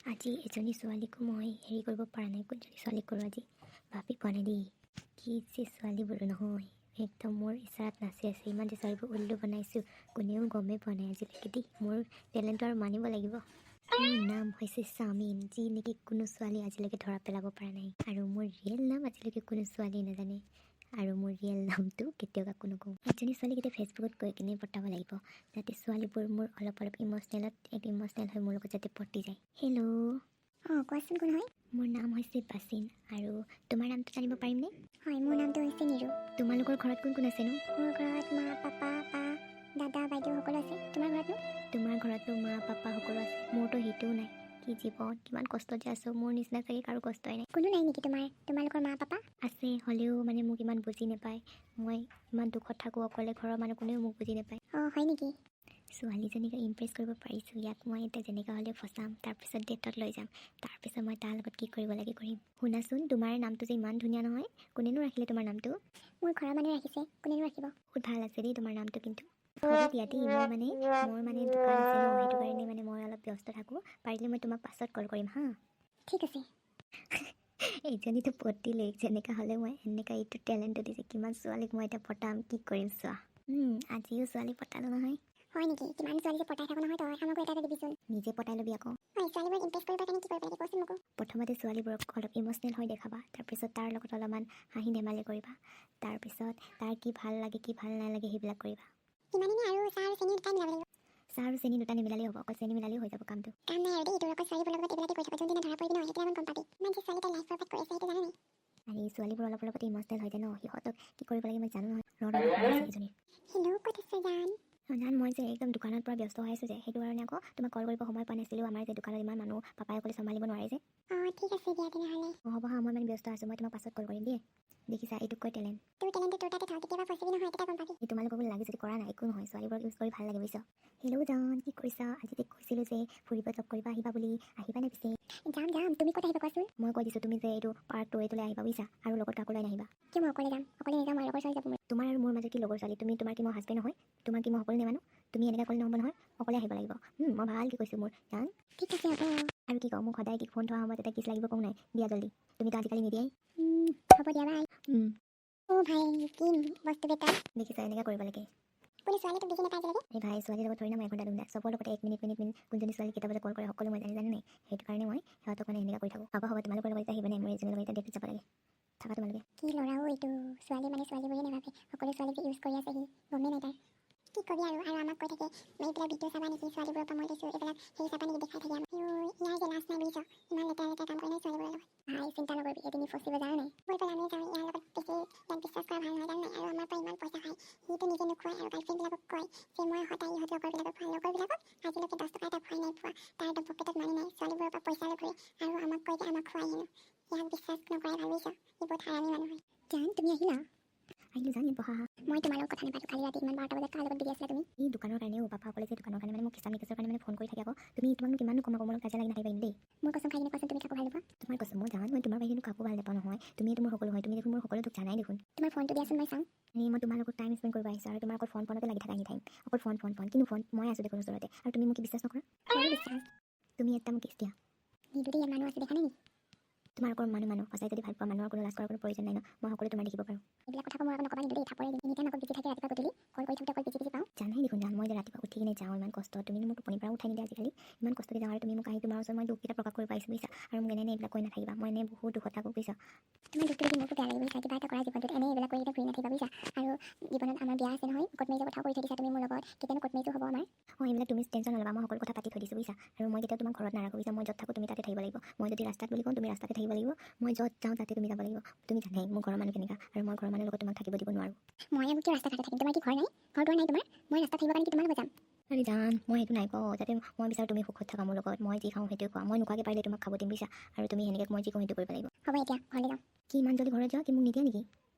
আজি এজনী ছোৱালীকো মই হেৰি কৰিব পৰা নাই। কোনজনী ছোৱালীক কৰোঁ আজি ভাবি পোৱা নাই দেই। কি যে ছোৱালীবোৰ নহয়, একদম মোৰ ইচ্ছাত নাচি আছে। ইমান যে ছোৱালীবোৰ উল্লু বনাইছোঁ, কোনেও গমেই পোৱা নাই আজিলৈকে দেই। মোৰ টেলেণ্টটো আৰু মানিব লাগিব। মোৰ নাম হৈছে চামিন, যি নেকি কোনো ছোৱালী আজিলৈকে ধৰা পেলাব পৰা নাই। আৰু মোৰ ৰিয়েল নাম আজিলৈকে কোনো ছোৱালীয়ে নাজানে আৰু মোৰ ৰিয়েল নামটো কেতিয়াও কাকো নকওঁ। এজনী ছোৱালীক এতিয়া ফেচবুকত গৈ কিনে পতাব লাগিব, যাতে ছোৱালীবোৰ মোৰ অলপ অলপ ইম'চনেল হৈ মোৰ লগত যাতে পটি যায়। হেল্ল'। অঁ, কোৱাচোন, কোন হয়? মোৰ নাম হৈছে বাচিন আৰু তোমাৰ নামটো জানিব পাৰিমনে? হয়, মোৰ নামটো হৈছে নিৰু। তোমালোকৰ ঘৰত কোন কোন আছেনো? মোৰ ঘৰত মা, পাপা, বা, দাদা, বাইদেউ সকলো আছে। তোমাৰ ঘৰতনো? তোমাৰ ঘৰতো মা, পাপা সকলো আছে। মোৰতো সেইটোও নাই। কি জীৱন, কিমান কষ্টত যে আছোঁ। মোৰ নিচিনা চাগে কাৰো কষ্টই নাই। কোনো নাই নেকি তোমাৰ, তোমালোকৰ মা পাপা? আছে, হ'লেও মানে মোক ইমান বুজি নাপায়। মই ইমান দুখত থাকোঁ অকলে। ঘৰৰ মানুহ কোনেও মোক বুজি নাপায়। অঁ, হয় নেকি? ছোৱালীজনীক ইমপ্ৰেছ কৰিব পাৰিছোঁ। ইয়াক মই এতিয়া যেনেকুৱা হ'লেও ফচাম, তাৰপিছত ডেটত লৈ যাম, তাৰপিছত মই তাৰ লগত কি কৰিব লাগে কৰিম। শুনাচোন, তোমাৰ নামটো যে ইমান ধুনীয়া নহয়, কোনেনো ৰাখিলে তোমাৰ নামটো? মোৰ ঘৰৰ মানুহে ৰাখিছে, কোনেনো ৰাখিব? বহুত ভাল আছে দেই তোমাৰ নামটো কিন্তু। হ'ব দিয়া দেই, মই মানে মোৰ মানে দোকান আছে ন, সেইটো কাৰণে মানে মই অলপ ব্যস্ত থাকোঁ। পাৰিলে মই তোমাক পাছত কল কৰিম হা। ঠিক আছে। এইজনীতো পতিলেই। যেনেকুৱা হ'লে মই এনেকুৱা এইটো টেলেণ্টটো দিছে। কিমান ছোৱালীক মই এতিয়া পতাম, কি কৰিম চোৱা। আজিও ছোৱালী পতালোঁ নহয়। হয় নেকি? কিমান ছোৱালী যে পতাই থাকো নহয় তই, আমাকো এটা এটা দিবিচোন। নিজে পতাই ল'বি আকৌ। হয়, ছোৱালীবোৰক ইমপ্ৰেছ কৰিবৰ কাৰণে কি কৰিব লাগে, কোৱাচোন মোকো। প্ৰথমতে ছোৱালীবোৰক অলপ ইম'চনেল হৈ দেখাবা, তাৰপিছত তাৰ লগত অলপমান হাঁহি ধেমালি কৰিবা, তাৰপিছত তাৰ কি ভাল লাগে, কি ভাল নালাগে, সেইবিলাক কৰিবা। ইমানেই নে আৰু চাহ আৰু চেনি দুটাই মিলাব লাগিব? চাহ আৰু চেনি দুটা নিমিলালেও হ'ব, অকল চেনি মিলালেও হৈ যাব কামটো। কাম নাই আৰু দেই তোৰ। অকল ছোৱালীবোৰৰ লগত এইবিলাকে কৰি থাকো। যোনদিনা ধৰা পৰিবি নহয়, সেইদিনা গম পাবি। ইমান যে ছোৱালী তই লাইফ বৰবাদ কৰি আছে, সেইটো জানো নাই? আৰু এই ছোৱালীবোৰ অলপ অলপতে ইম'চনেল হৈ যায় ন, সিহঁতক কি কৰিব লাগে মই জানো নহয়। ৰ ৰ ৰ, ফোন আহিছে এজনীৰ। হেল্ল', ক'ত আছে জান? জান, মই যে একদম দোকানত পৰা ব্যস্ত হৈ আছোঁ যে, সেইটো কাৰণে আকৌ তোমাক কল কৰিব সময় পোৱা নাছিলোঁ। আমাৰ যে দোকানত ইমান মানুহ, পাপাই অকলে চম্ভালিব নোৱাৰে যে। অঁ, ঠিক আছে দিয়া তেনেহ'লে। অঁ, হ'ব হা, মই মানে ব্যস্ত আছোঁ, মই তোমাক পাছত কল কৰিম দেই। দেখিছা, এইটোক কয় টেলেণ্ট। তোৰ টেলেণ্টটো তোৰ তাতে থাক। কেতিয়াবা ফচিবি নহয়, তেতিয়া গম পাবি। এই তোমালোককো লাগে যদি কৰা নাই, একো নহয়। ছোৱালীবোৰক ইউজ কৰি ভাল লাগে, বুজিছ? হেল্ল' জান, কি কৰিছা? আজি যে কৈছিলোঁ যে ফুৰিব লগ কৰিব আহিবা বুলি, আহিবা নে পিছে? যাম যাম, তুমি ক'ত আহিবা কোৱাচোন। মই কৈ দিছোঁ, তুমি যে এইটো পাৰ্কটো এইটোলৈ আহিবা, বুজিছা? আৰু লগত কাকো লৈ নাহিবা। কিয় মই অকলে যাম? অকলে নাযাওঁ মই, লগৰ ছোৱালী যাব মোৰ। তোমাৰ আৰু মোৰ মাজত কি লগৰ ছোৱালী? তুমি তোমাৰ কি মই হাজবেণ্ড নহয়? তোমাৰ কি মই সকলো নেমানো? তুমি এনেকৈ ক'লে নহ'ব নহয়, অকলে আহিব লাগিব। মই ভালকৈ কৈছোঁ মোৰ জান। ঠিক আছে, হ'ব। আৰু কি কওঁ? মোক সদায় কি ফোন থোৱা সময়ত এটা কিছ লাগিব কওঁ নাই? দিয়া জল্দি, তুমিতো আজিকালি নিদিয়াই। হ'ব দিয়া, বাই। অ' ভাই, কি বস্তু বেটা। দেখিছা, এনেকৈ কৰিব লাগে। কোনো ছোৱালীটোক বুজি নাপায় আজিলৈকে। এই ভাই, ছোৱালীৰ লগত থৰি না মই এঘণ্টা 2 ঘণ্টা? চবৰ লগতে এক মিনিট, মিনিট, মিনিট। কোনজনী ছোৱালী কেইটা বজাত কল কৰে, সকলো মই জানি জানো নাই? সেইটো কাৰণে মই সিহঁতক মানে এনেকুৱা কৰি থাকোঁ। হ'ব হ'ব, তোমালোকৰ লগত এতিয়া আহিব নাই, মোৰ এজনীৰ লগত এতিয়া ডেটত যাব লাগে। থাকা তোমালোকে। কি ল'ৰাও এইটো! ছোৱালী মানে ছোৱালী বুলিয়ে নাভাবে। সকলো ছোৱালীক যে ইউজ কৰি আছে, সি গমেই নাই তাৰ। কি কবি আৰু। আৰু আমাক কৈ থাকে, এইবিলাক ভিডিঅ' চাবা নেকি, ছোৱালীবোৰৰ পৰা মই লৈছোঁ, এইবিলাক হেৰি চাবা নেকি, দেখাই থাকে আমাক। ইয়াৰ যে লাজ নাই, বুজিছ? ইমান লেতেৰা লেতেৰা কাম কৰে নাই ছোৱালীবোৰৰ লগত? ভাই, চিন্তা নকৰিবি, এদিন ফচিব, জানো নাই? ব'ল ব'ল, আমিও যাওঁ। ইয়াৰ লগত বেছি ইয়াক বিশ্বাস কৰা ভাল নহয়, জানো নাই? আৰু আমাৰ পৰা ইমান পইচা খায়, সিটো নিজে নোখোৱায় আৰু গাৰ্লফ্ৰেণ্ডবিলাকক কয় যে মই সদায় ইহঁত লগৰবিলাকক খুৱাই। লগৰবিলাকক আজিলৈকে 10 টকা এটা খুৱাই নাই পোৱা। তাৰ পকেটত মানি নাই। ছোৱালীবোৰৰ পৰা পইচা লৈ ঘূৰে আৰু আমাক কয় যে আমাক খুৱাই হেনো। ইয়াক বিশ্বাস নকৰাই ভাল, বুজিছ? সি বহুত হাৰামি মানুহ হয়। জান, তুমি আহিলা? আহিলোঁ জান, ইয়াত বহা। মই তোমাৰ লগত কথা নাপাতো। কালি ৰাতি ইমান 12টা বজাত কাৰ লগত বিজি আছিলা তুমি? এই দোকানৰ কাৰণেও, পাপা অকলে যে, দোকানৰ কাৰণে মানে মোক হিচাপ নিকাচৰ কাৰণে মানে ফোন কৰি থাকে আকৌ। তুমি তোমাকনো কিমাননো কম আকৌ, মোৰ লগত কাজিয়া লাগি নাথাকিবা কিন্তু দেই। মোৰ কচম খাই কিনে কোৱাচোন, তুমি কাকো ভাল নোপোৱা? তোমাৰ কৈছোঁ মই জান, মই তোমাৰ বাহিৰেনো কাকো ভাল নাপাওঁ নহয়। তুমিয়েতো মোৰ সকলো হয়। তুমি দেখোন মোৰ সকলো দুখ জানাই দেখোন। তোমাৰ ফোনটো দিয়াচোন, মই চাওঁ। এই মই তোমাৰ লগত টাইম স্পেণ্ড কৰিব আহিছোঁ আৰু তোমাৰ অকল ফোন ফোনতে লাগি থাকা। এনি টাইম অকল ফোন ফোন ফোন। কিনো ফোন? মই আছোঁ দেখোন ওচৰতে। আৰু তুমি মোক কি বিশ্বাস নকৰা? মোৰো বিশ্বাস। তুমি এটা মোক কিছ দিয়া। নিদো দেই, ইয়াত মানুহ আছে, দেখা নাই নেকি? তোমাৰ অকল মানুহ মানুহ। সঁচাই যদি ভাল পোৱা, মানুহৰ কোনো লাজ কৰাৰ কোনো প্ৰয়োজন নাই ন। মই সকলো তোমাৰ দেখিব পাৰোঁ। এইবিলাক কথা মোৰ আকৌ নকবা কিন্তু দেই, থাপৰে দিম। এনি টাইম আকৌ বিজি থাকে। ৰাতিপুৱা গধূলি কল কৰি থাকোঁতে অকল বিজি বিজি পাওঁ। জানাই দেখোন জান, মই যে ৰাতিপুৱা উঠি কিনে যাওঁ ইমান কষ্ট। তুমিনো মোক টোপনিৰ পৰা উঠাই নিদিয়া আজিকালি। ইমান কষ্টকৈ যাওঁ আৰু তুমি মোক আহি তোমাৰ ওচৰত মই দুখকেইটা প্ৰকাশ কৰিব আহিছোঁ, বুজিছা? আৰু মোক এনে এনে এইবিলাক কৈ নাথাকিবা। মই এনেই বহুত দুখত থাকোঁ, বুজিছা? তোমাৰ দুখটো দেখি মোকো বেয়া লাগে, বুজিছা? কিবা এটা কৰা জীৱনটোত, এনেই এইবিলাক কৰি ঘূৰি নাথাকিবা, বুজিছা? আৰু জীৱনত আমাৰ বিয়া আছে নহয়, ক'ৰ্ট মেৰিজৰ কথাও কৰি থৈ দিছা তুমি মোৰ লগত। কেতিয়ানো ক'ৰ্ট মেৰিজো হ'ব আমাৰ? অঁ, এইবিলাক তুমি টেনশ্যন নল'বা। মই সকলো কথা পাতি থৈ দিছোঁ, বুজিছা? আৰু মই কেতিয়াও তোমাক ঘৰত নাৰাখোঁ, বুজিছা? মই য'ত থাকোঁ, তুমি তাতে থাকিব লাগিব। মই যদি ৰাস্তাত বুলি কওঁ, তুমি ৰাস্তাতে থাকিব লাগিব। মই য'ত যাওঁ, তাতে তুমি যাব লাগিব। তুমি জানাই মোৰ ঘৰৰ মানুহ কেনেকুৱা আৰু মই ঘৰৰ মানুহৰ লগত তোমাক থাকিব দিব নোৱাৰোঁ। মই আকৌ কিয় ৰাস্তা ঘাটে থাকিম? তোমাৰ কি ঘৰ নাই, ঘৰ দুৱাৰ নাই তোমাৰ? মই ৰাস্তাত থাকিব কাৰণে কি তোমাৰ লগত যাম? আৰে জান, মই সেইটো নাই কওঁ। যাতে মই বিচাৰোঁ তুমি সুখত থাকা মোৰ লগত। মই যি খাওঁ, সেইটোৱে খোৱা। মই নোখোৱাকৈ পাৰিলে তোমাক খাব দিম, বুজিছা? আৰু তুমি সেনেকৈ মই যি কওঁ, সেইটো কৰিব লাগিব। হ'ব, এতিয়া ঘৰলৈ যাওঁ। কি ইমান জল্দি ঘৰত যোৱা? কি মোক নিদিয়া নেকি?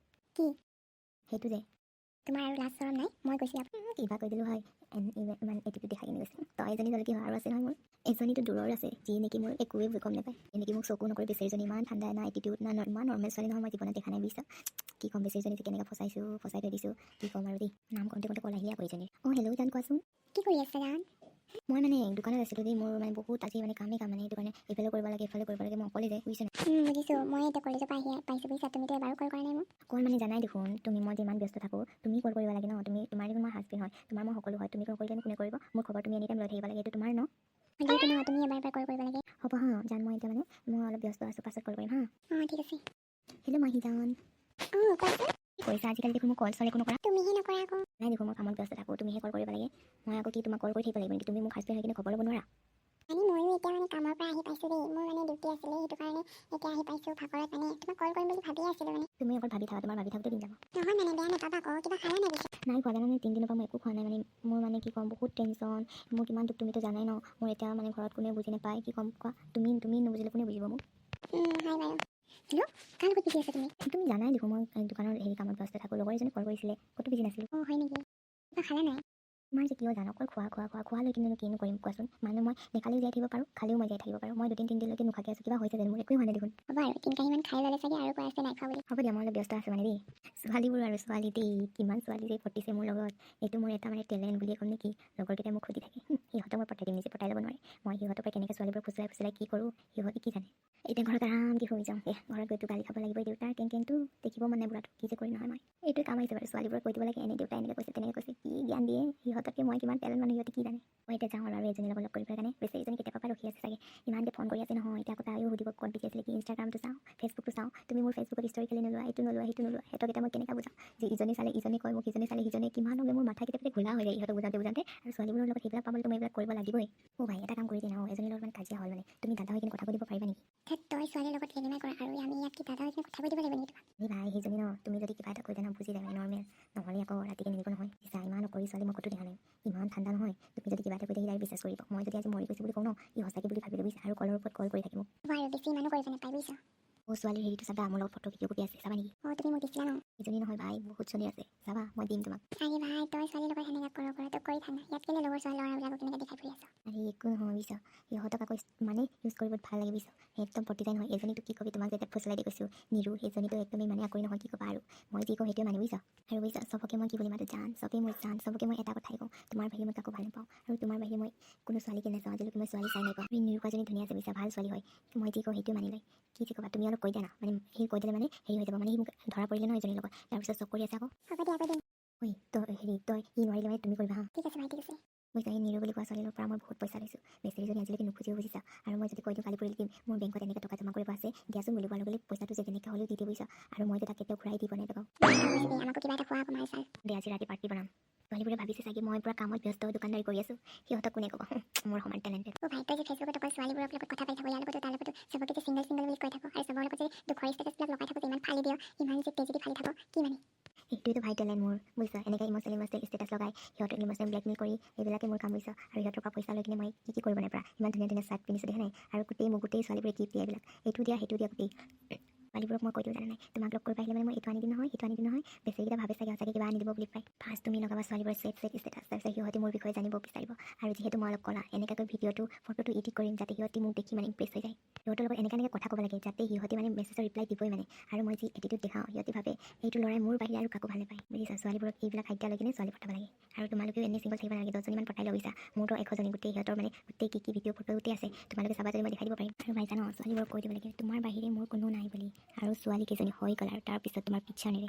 কি? সেইটো যে। তোমাৰ আৰু লাজ চৰম নাই? মই গৈছিলোঁ। কিবা কৈ দিলোঁ হয়। ইমান এটিটিউড দেখাই কিনে গৈছে। তই এজনী হ'লে কি হয়, আৰু আছে নহয় মোৰ এজনীতো দূৰৰ আছে, যি নেকি মোৰ একোৱে গম নাপায়, এনেকি মোক চকু নকৰে। বেচেৰীজনী ইমান ঠাণ্ডা না এটিটিউড না, ইমান নৰ্মেল ছোৱালী নহয়, মই জীৱনত দেখা নাই, বুজিছা? কি ক'ম, বেচেৰীজনী যে কেনেকৈ ফচাইছোঁ, ফচাই থৈ দিছোঁ, কি ক'ম আৰু দেই। নাম কওঁতে কওঁতে কল আহিলে আকৌ এইজনীৰ। অঁ, হেল্ল' জান, কোৱাচোন। কি কৰি আছা জান? মই মানে দোকানত আছিলোঁ দেই। মোৰ মানে বহুত আজি মানে কামেই কাম, মানে সেইটো কাৰণে এইফালে কৰিব লাগে, এইফালে কৰিব লাগে, মই অকলে যায়, বুজিছা নাই? বুজিছোঁ। মই এতিয়া কলেজৰ পৰা আহি পাইছোঁ, বুজিছা? তুমিতো এবাৰো কল কৰা নাই মোক। কল মানে জানাই দেখোন তুমি, মই যে ইমান ব্যস্ত থাকোঁ। তুমি কল কৰিব লাগে ন। তুমি, তোমাৰ দেখোন মই হাজবেণ্ড হয়, তোমাৰ মই সকলো হয়। তুমি নকৰিলেনো কোনে কৰিব? মোৰ খবৰ তুমি এনি টাইম লৈ থাকিব লাগে, এইটো তোমাৰ ন। হ'লেওতো ন, তুমি এবাৰ এবাৰ কল কৰিব লাগে। হ'ব হা জান, মই এতিয়া মানে মই অলপ ব্যস্ত আছোঁ, পাছত কল কৰিম হা। অঁ, ঠিক আছে। হেল্ল' মাহী জান। অঁ, কোৱাচোন। কি কৰিছা? আজিকালি দেখোন মোক কল চল একো নকৰা। তুমিহে নকৰা আকৌ। নাই দেখোন, মই কামত ব্যস্ত থাকোঁ, তুমিহে কল কৰিব লাগে। মই আকৌ কি তোমাক কল কৰি থাকিব লাগিব নেকি? তুমি মোক হাজবেণ্ড হৈ কিনে খবৰ ল'ব নোৱাৰা? মানে ময়ো এতিয়া মানে কামৰ পৰা আহি পাইছোঁ দেই। মোৰ মানে ডিউটি আছিলে, সেইটো কাৰণে এতিয়া আহি পাইছোঁ ভাগৰত। মানে তোমাক কল কৰিম বুলি ভাবিয়ে আছিলোঁ মানে। তুমি অকল ভাবি থাকা, তোমাৰ ভাবি থাকোঁতে দিন যাব। নহয় মানে, বেয়া নাপাবা আকৌ, কিবা খালা নাই পিছে? নাই খোৱা, জানানে? 3 দিনৰ পৰা মই একো খোৱা নাই। মানে মোৰ মানে কি ক'ম, বহুত টেনশ্যন মোৰ, কিমান দুখ তুমিতো জানাই ন। মোৰ এতিয়া মানে ঘৰত কোনেও বুজি নাপায়। কি ক'ম কোৱা? তুমি তুমি নুবুজিলে কোনে বুজিব মোক? হয় বাৰু। হেল্ল', কাৰ লগত বিজি আছা তুমি? তুমি জানাই দেখোন, মই দোকানৰ হেৰি কামত ব্যস্ত থাকোঁ। লগৰ এজনে কল কৰিছিলে, ক'তো বিজি নাছিলোঁ। অঁ, হয় নেকি? কিবা খালা নাই? তোমাৰ যে কিয় জানো অকল খোৱা খোৱা খোৱা খোৱা লৈ কিনেনো কিনো কৰিম কোৱাচোন? মানে মই নেখালেও জীয়াই থাকিব পাৰোঁ, খালেও মই জীয়াই থাকিব পাৰোঁ। মই দুদিন তিনিদিনলৈকে নোখোৱাকৈ আছোঁ, কিবা হৈছে জানো মোৰ? একোৱে হোৱা নাই দেখোন। হ'ব আৰু, তিনি কাঁহীমান খাই ল'লে চাগে আৰু কৈ আছে নাই খোৱা বুলি। হ'ব দিয়া, মই অলপ ব্যস্ত আছোঁ মানে দেই। ছোৱালীবোৰ আৰু ছোৱালী দেই, কিমান ছোৱালী যে পতিছে মোৰ লগত। এইটো মোৰ এটা মানে টেলেণ্ট বুলিয়ে ক'ম নেকি? লগৰকেইটাই মোক সুধি থাকে। সিহঁতক মই পঠাই দিম, নিজে পঠাই ল'ব নোৱাৰে। মই সিহঁতৰ পৰা কেনেকৈ ছোৱালীবোৰ ফুচলাই ফুচলাই কি কৰোঁ, সিহঁতে কি জানে। এতিয়া ঘৰত আৰামকৈ শুই যাওঁ। এ ঘৰত গৈতো গালি খাব লাগিব দেউতাৰ। কেং কেংটো দেখিব মানে বুঢ়াটো, কি যে কৰিম নহয় মই। এইটোৱে কাম আহিছে বাৰু, ছোৱালীবোৰক কৈ দিব লাগে এনে দেউতাই এনেকৈ কৈছে, তেনেকৈ কৈছে। কি জ্ঞান দিয়ে! সিহঁততকৈ মই কিমান টেলেণ্ট মানুহ, সিহঁতে কি জানে। মই এতিয়া যাওঁ আৰু এজনীৰ লগত লগ কৰিবৰ কাৰণে। বেচেৰীজনী কেতিয়াবা পৰা ৰখি আছে চাগে, ইমানকৈ ফোন কৰি আছে নহয়। এতিয়া আকৌ তাইও সুধিব ক'ত বিজি আছিলে কি। ইনষ্টাগ্ৰামটো চাওঁ, ফেচবুকটো চাওঁ, তুমি মোৰ ফেচবুকত ষ্টৰি খেলি নোলোৱা, এইটো নোলোৱা, সেইটো নোলোৱা। সিহঁতক এতিয়া মই কেনেকৈ বুজাওঁ যে ইজনী চালে ইজনী কয় মোক, সিজনী চালে সিজনে। কিমান হ'লে মোৰ মাথা কেতিয়াবা ঘোলা হৈ যায় ইহঁতক বুজাওঁতে বুজাওঁতে। আৰু ছোৱালীবোৰৰ লগত সেইবিলাক পাবলৈ তুমি এইবিলাক কৰিব লাগিবই। অ' ভাই, এটা কাম কৰি দিয়া না। এজনীৰ লগত মানে কাজিয়া হ'ল। মানে তুমি দাদা হৈ কিনে কথা কৈ দিব পাৰিবা নেকি? ধেত, তই ছোৱালীৰ লগত লেলিমাই কৰা আৰু আমি ইয়াত কি দাদা হৈ কিনে কথা কৈ দিব লাগিব নেকি তোমাক? এই ভাই, সেইজনী ন, তুমি যদি কিবা এটা কৈ দিয়া ন, বুজি যায়। মানে নৰ্মেল নহ'লে আকৌ ৰাতিকে নিদিব নহয়। চা, ইমান অকৰি ছোৱালী মই ক'তো দেখা নাই, ইমান ঠাণ্ডা নহয়। তুমি যদি কিবা এটা কৈ দিয়া, সি ডাইৰেক্ট বিশ্বাস কৰিব। মই যদি আজি মৰি গৈছোঁ বুলি কওঁ ন, ই সঁচাকৈ বুলি ভাবিলে, বুজিছা? আৰু কলৰ ওপৰত কল কৰি থাকিব। হ'ব আৰু, বেছি ইমানো কৰিব নাপায়, বুজিছ? অ' ছোৱালীৰ হেৰিটো চাবা, মোৰ লগত ফটো ভিডিঅ' কপি আছে, চাবা নেকি? অঁ, তুমি মোক দিছিলা ন? এজনী নহয় ভাই, বহুতজনী আছে। চাবা, মই দিম তোমাক। আৰে ভাই, তই ছোৱালীৰ লগত সেনেকুৱা কৰ কৰ তই কৰি থাক না। ইয়াত কেলে লগৰ ছোৱালী ল'ৰাবিলাকক কেনেকৈ দেখাই ফুৰি আছ? আৰে একো নহয়, বুজিছ? সিহঁতক আকৌ মানে ইউজ কৰিব ভাল লাগে, বুজিছ? একদম পটি যায় নহয়। এজনীতো কি কবি, তোমাক যেতিয়া ফুচলাই দি কৈছোঁ, নিৰু, সেইজনীতো একদমেই মানে আকৰি নহয়, কি ক'বা আৰু। মই যি কওঁ সেইটোৱে মানে, বুজিছ? আৰু বুজিছ, চবকে মই কি বুলি মাতো জান, চবেই মোৰ জান। চবকে মই এটা কথাই কওঁ, তোমাৰ বাহিৰে মই কাকো ভাল নাপাওঁ আৰু তোমাৰ বাহিৰে মই কোনো ছোৱালীকে নাচাওঁ। আজিলৈকে মই ছোৱালী চাই নাই পোৱা। এই নিৰুকাজনী ধুনীয়া আছে, বুজিছা? ভাল ছোৱালী হয়। মই যি কওঁ সেইটোৱে মানি লয়। কি যে ক'বা, তুমি অলপ কৈ দিয়া না। মানে সি কৈ দিলে মানে হেৰি হৈ যাব। মানে সি মোক ধৰা পৰিলে ন এজনীৰ লগত, তাৰপিছত চক কৰি আছে আকৌ। হ'ব দিয়া, কৈ দিম। ঐ তই হেৰি, তই সি নোৱাৰিলে মানে তুমি কৰিবা হা। ঠিক আছে ভাই, ঠিক আছে। বুজিছা, এই নিৰু বুলি কোৱা ছোৱালীৰ পৰা মই বহুত পইচা লৈছোঁ। বেচেৰীজনী আজিলৈকে নুখুজিও, বুজিছা? আৰু মই যদি কৈ দিওঁ কালি পৰহি দিম, মোৰ বেংকত এনেকৈ টকা জমা কৰিব আছে, দিয়াচোন বুলি কোৱাৰ লগে লগে পইচাটো যে যেনেকৈ হ'লেও দি দিয়ে, বুজিছা? আৰু মইতো তাক কেতিয়াও ঘূৰাই দি পোৱা নাই টকাও। বুজিবি, আমাকো কিবা এটা খোৱা আকৌ মাল চাল। দে, আজি ৰাতি পাৰ্টি বনাম। ছোৱালীবোৰে ভাবিছে চাগে মই পূৰা কামত ব্যস্ত, দোকানদাৰী কৰি আছোঁ। সিহঁতক কোনে ক'ব মোৰ সমান টেলেণ্টেড? অ' ভাই, তই যে ফেচবুকত অকল ছোৱালীবোৰৰ লগত কথা পাতি থাকো, ইয়াৰ লগতো তাৰ লগতো, চবকে যে চিংগল চিংগল বুলি কৈ থাকো আৰু চবৰ লগত যে দুখৰ ষ্টেটাছবিলাক লগাই থাকো যে, ইমান ফালি দিয়, ইমান যে তেজেদি ফালি থাকো, কি মানে? সেইটোৱেতো ভাই টেলেণ্ট মোৰ, বুজিছা? এনেকৈ ইম'চনেল ইম'চনেল ষ্টেটাছ লগাই সিহঁতক ইম'চনেল ব্লেকমেইল কৰি, এইবিলাকে মোৰ কাম, বুজিছা? আৰু সিহঁতৰ পৰা পইচা লৈ কিনে মই কি কি কৰিব নাই পৰা। ইমান ধুনীয়া ধুনীয়া চাৰ্ট পিন্ধিছোঁ, দেখা নাই? আৰু গোটেই মোক গোটেই ছোৱালীবোৰে গিফ্ট দিয়ে এইবিলাক, এইটো দিয়া, সেইটো দিয়া। গোটেই ছোৱালীবোৰক মই কৈ দিওঁ, জানা নাই, তোমাক লগ কৰিব আহিলে মানে মই এইটো আনি দিম নহয়, সেইটো আনি দিম নহয়। বেচেৰীকেইটা ভাবে চাগে সঁচাকৈ কিবা আনি দিব বুলি পায়। ফাৰ্ষ্ট তুমি লগাবা ছোৱালীবোৰে ছেড ছেড ষ্টেটাছ, তাৰপিছত সিহঁতে মোৰ বিষয়ে জানিব বিচাৰিব। আৰু যিহেতু মই অলপ ক'লা, এনেকুৱাকৈ ভিডিঅ'টো ফটোটো এডিট কৰিম যাতে সিহঁতে মোক দেখি মানে ইমপ্ৰেছ হৈ যায়। সিহঁতৰ লগত এনেকৈ এনেকৈ কথা ক'ব লাগে যাতে সিহঁতে মানে মেছেজৰ ৰিপ্লাই দিবই মানে। আৰু মই যি এটিটিউড দেখাওঁ, সিহঁতে ভাবে এইটো ল'ৰাই মোৰ বাহিৰে আৰু কাকো ভাল নাপায়, বুজিছা? ছোৱালীবোৰক এইবিলাক আইডিয়া লৈ কিনে ছোৱালী পঠাব লাগে। আৰু তোমালোকেও এনেই চিংগল থাকিব নালাগে, 10জনীমান পঠাই ল'ব, বুজিছা? মোৰতো 100জনী, গোটেই সিহঁতৰ মানে গোটেই কি কি ভিডিঅ' ফটো গোটেই আছে। তোমালোকে চাবা যদি মই দেখাই দিব পাৰিম। আৰু ভাই জান, ছোৱালীবোৰক কৈ দিব লাগে তোমাৰ বাহিৰে মোৰ কোনো নাই বুলি। আৰু ছোৱালী কেইজনী হৈ গ'ল আৰু তাৰপিছত তোমাৰ পিছা নেৰে।